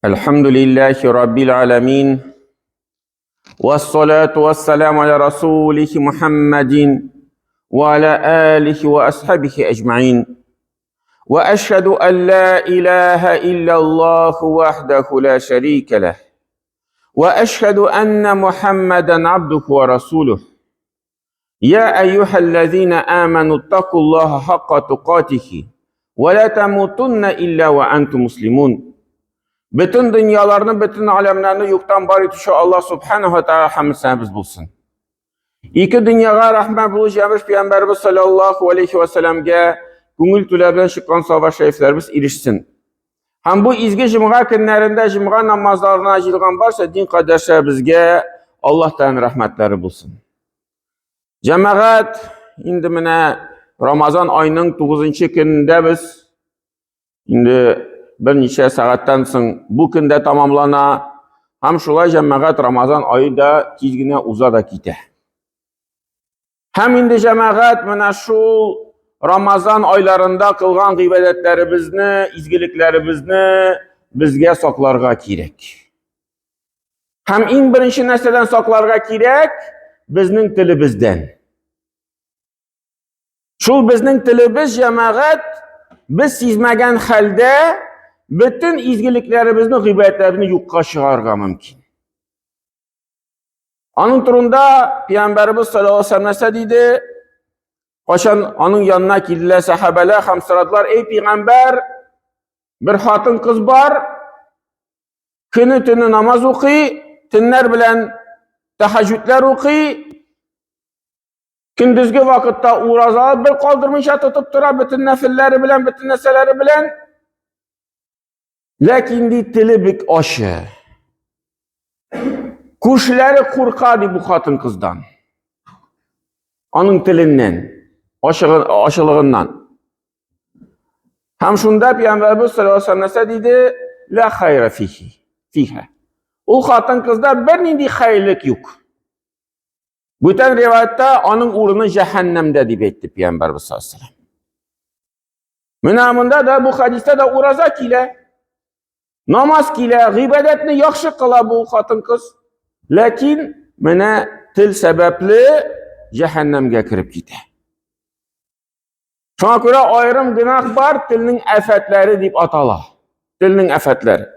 الحمد لله رب العالمين والصلاة والسلام على رسوله محمد وعلى آله وأصحابه أجمعين وأشهد أن لا إله إلا الله وحده لا شريك له وأشهد أن محمدا عبده ورسوله يا أيها الذين آمنوا اتقوا الله حق تقاته ولا تموتن إلا وأنتم مسلمون. Бөтен дөньяларны, бөтен аләмнәрне юктан бар итүче Аллаһ Субханаһу ва Тааля хәмд булсын. Ике дөньяга рәхмәт булу җәмеш пәйгамбәрбез саллаллаһу алейхи ва сәлламгә күңел түләр белән чыккан саба шәрифләребез ирешсен. Һәм бу изге җомга көннәрендә җомга намазларына җыелган барча дин кардәшләребезгә Аллаһ Тәгаләнең рәхмәтләре булсын. Җәмәгать, инде менә Рамазан айының 9 көнендә без инде берничә сәгатьтән соң бу көн дә тамамлана. Һәм шулай җәмәгать Рамазан ае да тиз генә уза да китә. Һәм инде җәмәгать менә шул Рамазан айларында кылган гыйбадәтләребезне, изгелекләребезне безгә сакларга кирәк. Һәм иң беренче нәрсәдән сакларга кирәк? Безнең телебездән. Шул безнең телебез җәмәгать без сизмәгән хәлдә бөтен изгелекләребезне, гыйбадәтләребезне юкка чыгарырга мөмкин. Аның турында Пәйгамбәребез саллаллаһу алейһи вәсәлләм нәрсә диде? Кайчан аның янына килделәр сәхабәләр һәм сорадылар: "Эй пәйгамбәр, бер хатын-кыз бар, көне төне намаз укый, төннәр белән тәһәҗҗүдләр укый, көндезге вакытта ураза бер калдырмыйча тотып тора, бөтен нәфелләре белән, бөтен нәрсәләре белән. Ләкин ди теле бик ачы. Күршеләре курка ди бу хатын кыздан. Аның теленнән, ачылыгыннан. Һәм шунда Пәйгамбәрбез саллаллаһу алейһи нәрсә диде? Ла хайра фихи. Фиха. Ул хатын кызда бернинди хәерлек юк. Бүтән риваятта аның урыны җәһәннәмдә дип әйтте Пәйгамбәрбез саллаллаһу алейһи вәсәлләм. Менә монда да бу хадистә дә ураза килә. Намаз килә, гыйбадәтне яхшы кыла бу хатын-кыз. Ләкин менә тел сәбәпле җәһәннәмгә кереп китә. Шуңа күрә аерым гөнаһ бар, телнең афәтләре дип атала. Телнең афәтләре.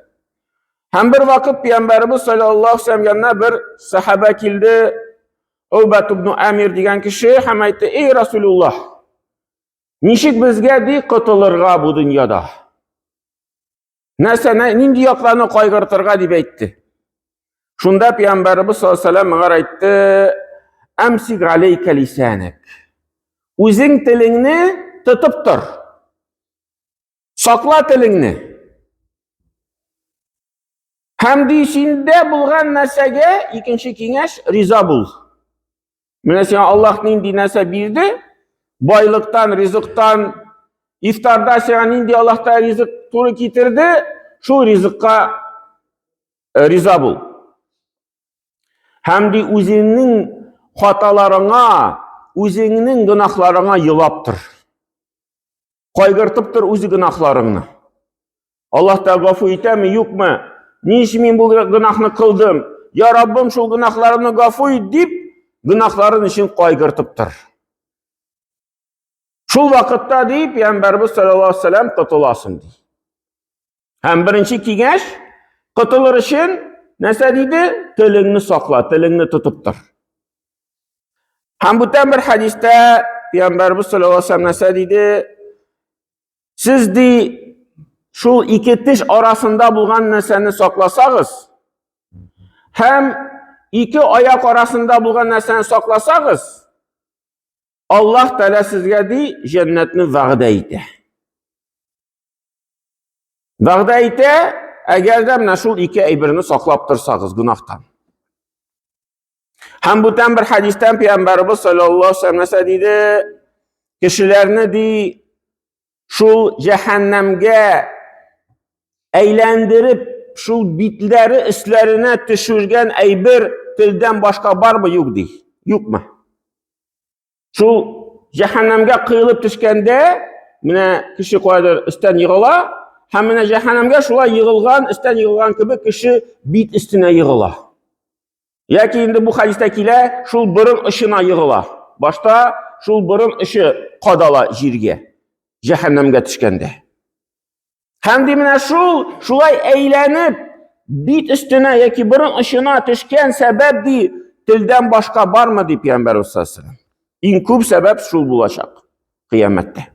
Һәм бер вакыт Пәйгамбәребез саллаллаһу алейһи вәсәлләм янына бер сахаба килде, Убат ибн Амир дигән кеше һәм әйтте: "Эй Расулуллаһ, Ничек безгә ди котылырга бу дөньяда? Нәрсә, нинди якларны кайгыртырга дип әйтте. Шунда пәйгамбәребез саллаллаһу алейһи вәсәлләм моңа әйтте: "Амсик алейка лисанак." Үзең телеңне тотып тор. Сакла телеңне. Һәм ди синдә булган нәрсәгә икенче киңәш риза бул. Менә сиңа Аллаһ нинди нәрсә бирде? Байлыктан, ризыктан, ифтарда сиңа нинди Аллаһ та ризык туры китерде, шул ризыкка э, риза бул. Һәм ди үзеңнең хаталарыңа, үзеңнең гөнаһларыңа елап тор. Кайгыртып тор үз гөнаһларыңны. Аллаһ та гафу итәме, юкмы? Ни өчен мин бу гөнаһны кылдым? Я Раббым, шул гөнаһларымны гафу ит дип, гөнаһларын өчен кайгыртып тор. Шул вакытта ди, Пәйгамбәрбез саллаллаһу алейһи вәсәлләм котыласың ди. Һәм беренче киңәш котылыр өчен нәрсә диде? Телеңне сакла, телеңне тотып тор. Һәм бүтән бер хәдистә Пәйгамбәрбез саллаллаһу алейһи вәсәлләм нәрсә диде? Сез ди шул ике теш арасында булган нәрсәне сакласагыз һәм ике аяк арасында булган нәрсәне сакласагыз, Аллаһ Тәгалә сезгә ди җәннәтне вәгъдә итә. Вәгъдә итә, әгәр дә менә шул ике әйберне саклап торсагыз гөнаһтан. Һәм бүтән бер хәдистән Пәйгамбәребез саллаллаһу алейһи вәсәлләм нәрсә диде? Кешеләрне ди шул җәһәннәмгә әйләндереп, шул битләре өсләренә төшергән әйбер телдән башка бармы? Юк ди. Юкмы? Шул җәһәннәмгә кыелып төшкәндә, менә кеше каядыр өстән егыла, Һәм менә җәһәннәмгә шулай егылган, өстән егылган кебек кеше бит өстенә егыла. Яки инде бу хәдистә килә, шул борын очына егыла. Башта шул борын очы кадала җиргә, җәһәннәмгә төшкәндә. Һәм ди менә шул, шулай әйләнеп, бит өстенә яки борын очына төшкән сәбәп ди, телдән башка бармы ди пәйгамбәр саллаллаху. Иң күп сәбәп шул булачак кыямәттә.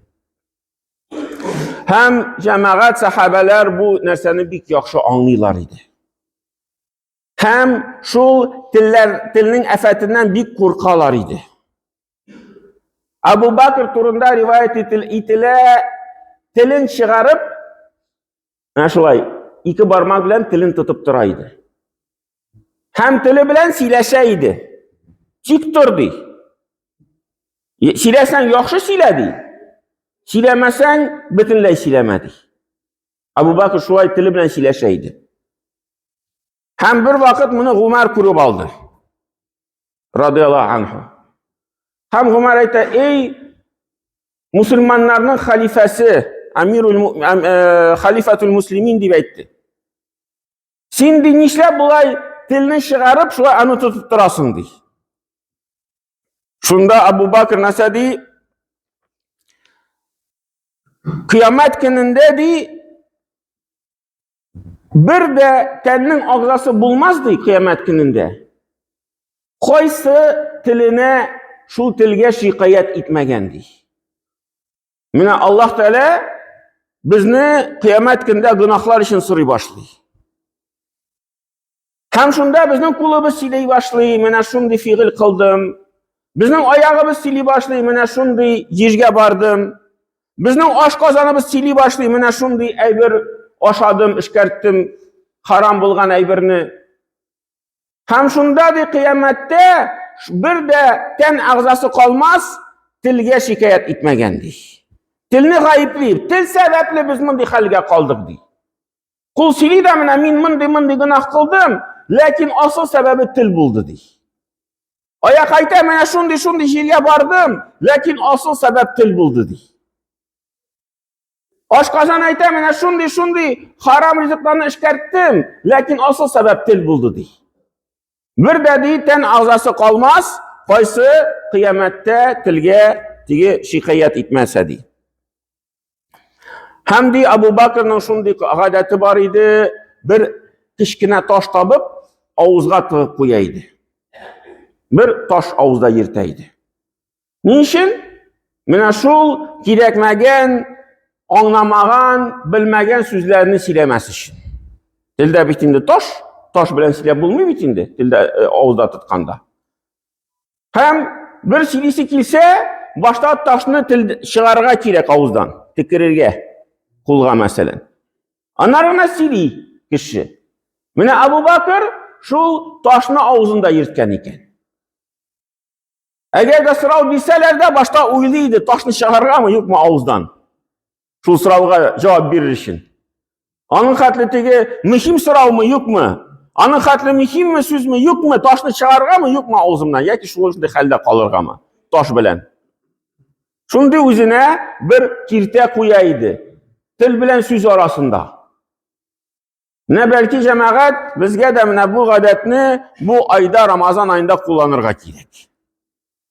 Һәм җәмәгать сахабәләр бу нәрсәне бик яхшы аңлыйлар иде. Һәм шул телләр, телнең афәтеннән бик куркалар иде. Абу Бакр турында риваять ителә, телен чыгарып, менә шулай, ике бармак белән телен тотып тора иде. Һәм теле белән сөйләшә иде. Тик тор ди. Сөйләсәң яхшы сөйлә ди. Сөйләмәсәң бөтенләй сөйләмә ди. Абу Бакр шулай теле белән сөйләшә иде. Һәм бер вакыт моны Гумар күреп алды. Радиаллаһу анху. Һәм Гумар әйтә, "Эй, мусульманнарның халифәсе, амирул э, халифатул муслимин дип әйтте. Син ди нишләп болай телне чыгарып, шулай аны тотып торасың ди. Шунда Абу Бакр нәрсә ди? Кыямәт көнендә ди бер дә тәннең агзасы булмас ди кыямәт көнендә. Кайсы теленә шул телгә шикаять итмәгән ди. Менә Аллаһ Тәгалә безне кыямәт көндә гөнаһлар өчен сорый башлый. Һәм шунда безнең кулыбыз сөйли башлый, менә шундый фигыль кылдым. Безнең аягыбыз сөйли башлый, менә шундый җиргә бардым. Безнең аш казаныбыз сөйли башлый, менә шундый әйбер ашадым, эшкәрттем, харам булган әйберне. Һәм шунда ди кыямәттә бер дә тән әгъзасы калмас, телгә шикаять итмәгән ди. Телне гаепли, тел сәбәпле без мондый хәлгә калдык ди. Кул сөйли дә менә мин мондый-мондый гөнаһ кылдым, ләкин асыл сәбәбе тел булды ди. Аяк әйтә, менә шундый-шундый җиргә бардым, ләкин асыл сәбәп тел булды ди. Ашказан әйтә, менә шундый-шундый харам ризыкларны эшкәрттем, ләкин асыл сәбәп тел булды ди. Бер дә ди тән агзасы калмас, кайсы кыямәттә телгә теге шикаять итмәсә ди. Һәм ди Абу Бакрның шундый гадәте бар иде, бер кечкенә таш табып, авызга тыгып куя иде. Бер таш авызда йөртә иде. Ни өчен? Менә шул кирәкмәгән, аңламаган, белмәгән сүзләрне сөйләмәс өчен. Телдә бит инде таш, таш белән сөйләп булмый бит инде, телдә э, авызда тотканда. Һәм бер сөйлисе килсә, башта ташны тел чыгарырга кирәк авыздан, төкерергә кулга мәсәлән. Аннары гына сөйли кеше. Менә Абу Бакр шул ташны авызында йөрткән икән. Әгәр дә сорау бирсәләр дә, башта уйлый иде, ташны чыгарыргамы, юкмы авыздан. Шул сорауга җавап бирер өчен. Аның хәтле теге мөһим сораумы, юкмы? Аның хәтле мөһимме сүзме, юкмы? Ташны чыгарыргамы, юкмы авызымнан? Яки шундый хәлдә калыргамы? Таш белән. Шундый үзенә бер киртә куя иде. Тел белән сүз арасында. Менә бәлки җәмәгать безгә дә менә бу гадәтне бу айда Рамазан аенда кулланырга кирәк.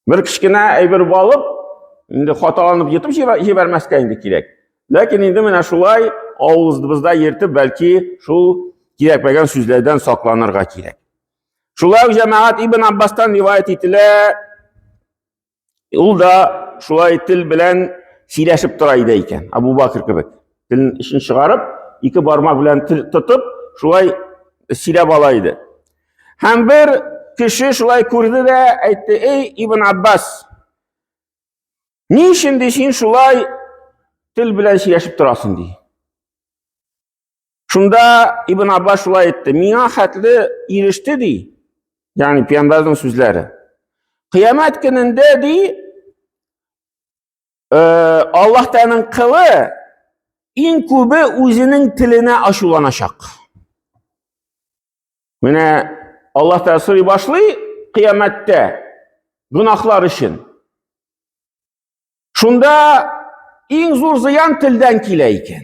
Бер кечкенә әйбер алып, инде хаталанып йотып җибәрмәскә инде кирәк. Ләкин инде менә шулай авызыбызда йөртеп, бәлки шул кирәкмәгән сүзләрдән сакланырга кирәк. Шулай ук җәмәгать Ибн Аббастан риваять ителә, Ул да шулай тел белән сөйләшеп тора иде икән, Абу Бакр кебек. Телен эчен чыгарып, ике бармак белән тел тотып, шулай сөйләп ала иде. Һәм бер кеше шулай күрде дә әйтте: "Эй, Ибн Аббас, ни өчен ди син шулай тел белән сөйләшеп торасың?" ди. Шунда Ибн Аббас шулай әйтте: "Миңа хәтле иреште ди." Ягъни пәйгамбәрнең сүзләре. Кыямәт көнендә ди, э, Аллаһ Тәгаләнең кылы иң күбе үзенең теленә ачуланачак. Менә Аллаһ Тәгалә сорый башлый кыямәттә гөнаһлар өчен. Шунда иң зур зыян телдән килә икән.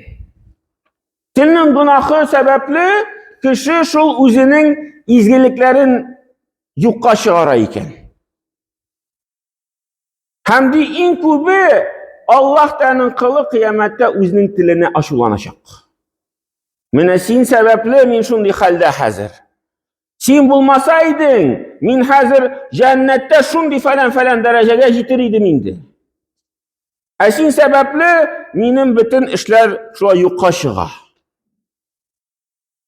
Телнең гөнаһы сәбәпле кеше шул үзенең изгелекләрен юкка чыгара икән. Һәм ди иң күбе Аллаһ Тәгаләнең кылы кыямәттә үзенең теленә ачуланачак. Менә син сәбәпле мин шундый хәлдә хәзер. Син булмаса идең, мин хәзер җәннәттә шундый фәлән-фәлән дәрәҗәгә җитер идем инде. Ә син сәбәпле минем бөтен эшләр шулай юкка чыга.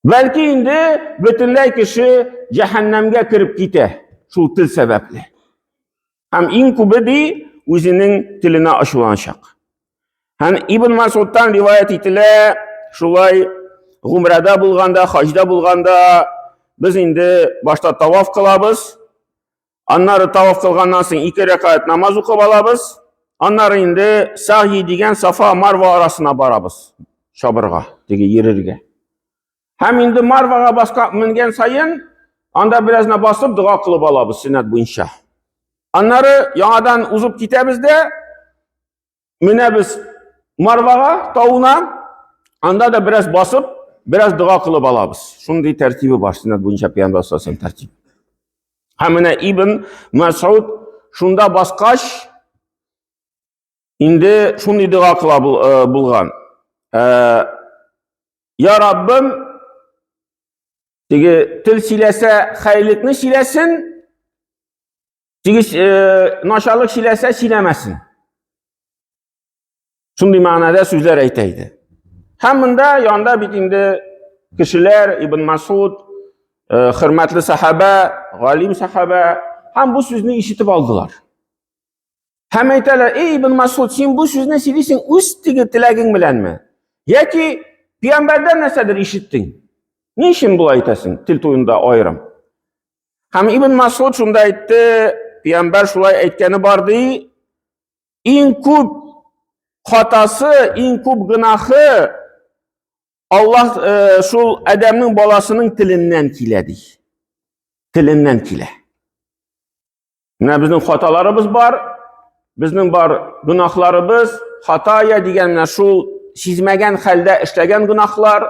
Бәлки инде бөтенләй кеше җәһәннәмгә кереп китә шул тел сәбәпле. Һәм иң күбе ди үзенең теленә ачуланачак. Һәм Ибн Масудтан риваять ителә, шулай гумрада булганда, хаҗда булганда без инде башта таваф кылабыз, Аннары таваф кылганнан соң ике рәкәгать намаз укып алабыз. Аннары инде сагьи дигән Сафа Марва арасына барабыз. Чабырга, теге йөрергә. Һәм инде Марвага баска менгән саен анда беразна басып дога кылып алабыз сөннәт буенча. Аннары яңадан узып китәбез дә Менәбез Марвага, тауына, анда да бераз басып, бераз дога кылып алабыз. Шундый тәртибе бар, сөннәт буенча пәйгамбәр саллаллаху тәртип. Һәм менә Ибн Масуд шунда баскач, инде шундый дога кыла э, булган. Э, я Раббым, теге тел сөйләсә, хәерлекне сөйләсен, теге э, начарлык сөйләсә, сөйләмәсен. Шундый мәгънәдә сүзләр әйтә иде. Һәм монда янда бит инде кешеләр, Ибн Масуд, э, хөрмәтле сахаба, галим сахаба, һәм бу сүзне ишетеп алдылар. Һәм әйтәләр, эй, Ибн Масуд, син бу сүзне сөйлисең үз теге теләгең беләнме? Яки пәйгамбәрдән нәрсәдер ишеттең? Ни өчен болай әйтәсең, тел туенда аерым? Һәм Ибн Масуд шунда әйтте, пәйгамбәр шулай әйткәне бар ди, иң күп хатасы, иң күп гынахы Аллаһ э, шул адәмнең баласының теленнән килә ди. Теленнән килә. Менә безнең хаталарыбыз бар, безнең бар гөнаһларыбыз, хатая дигән менә шул сизмәгән хәлдә эшләгән гөнаһлар.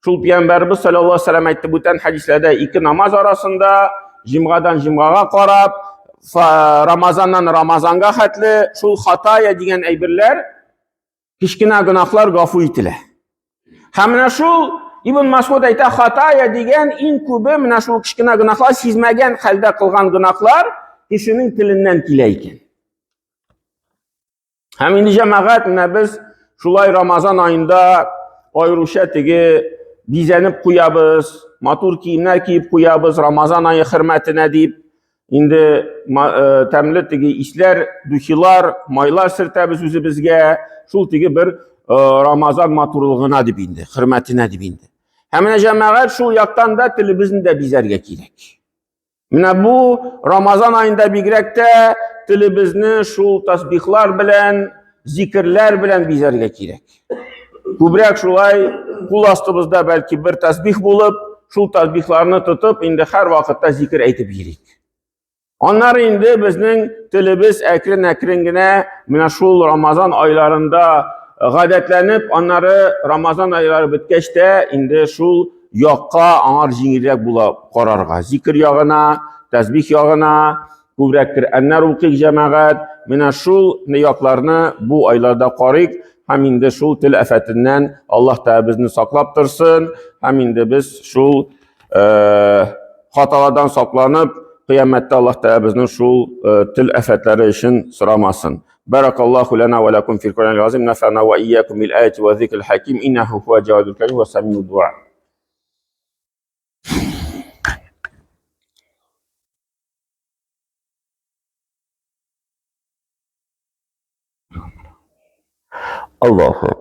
Шул пәйгамбәрбез саллаллаһу алейһи вәсәлләм әйтте бүтән хәдисләрдә ике намаз арасында җомгадан җомгага карап, Рамазаннан Рамазанга хәтле шул хатая дигән әйберләр кечкенә гөнаһлар гафу ителә. Һәм менә шул Ибн Масуд әйтә, хатая дигән иң күбе менә шул кечкенә гөнаһлар, сизмәгән хәлдә кылган гөнаһлар кешенең теленнән килә икән. Һәм инде җәмәгать менә без шулай Рамазан аенда аеруча теге бизәнеп куябыз, матур киемнәр киеп куябыз Рамазан ае хөрмәтенә дип. Инде э, тәмле теге исләр, духилар, майлар сөртәбез үзебезгә. Шул теге бер э, Рамазан матурлыгына дип инде, хөрмәтенә дип инде. Һәм менә җәмәгать шул яктан да телебезне дә бизәргә кирәк. Менә бу Рамазан аенда бигрәк тә телебезне шул тасбихлар белән, зикерләр белән бизәргә кирәк. Күбрәк шулай кул астыбызда бәлки бер тасбих булып, шул тасбихларны тотып, инде һәр вакытта зикер әйтеп йөрик. Аннары инде безнең телебез әкрен-әкрен генә менә шул Рамазан айларында гадәтләнеп, аннары Рамазан айлары беткәч тә инде шул якка аңар җиңелрәк була карарга. Зикер ягына, тәсбих ягына күбрәк Коръәннәр укыйк, җәмәгать. Менә шул якларны бу айларда карыйк һәм инде шул тел афәтеннән Аллаһ Тәгалә безне саклап торсын һәм инде без шул э, хаталардан сакланып, кыямәттә Аллаһ Тәгалә безнең шул э, тел афәтләре өчен сорамасын. بارك الله لنا ولكم في القرآن العظيم نفعنا وإياكم بالآية والذكر الحكيم إنه هو جواد الكريم وسميع الدعاء. الله.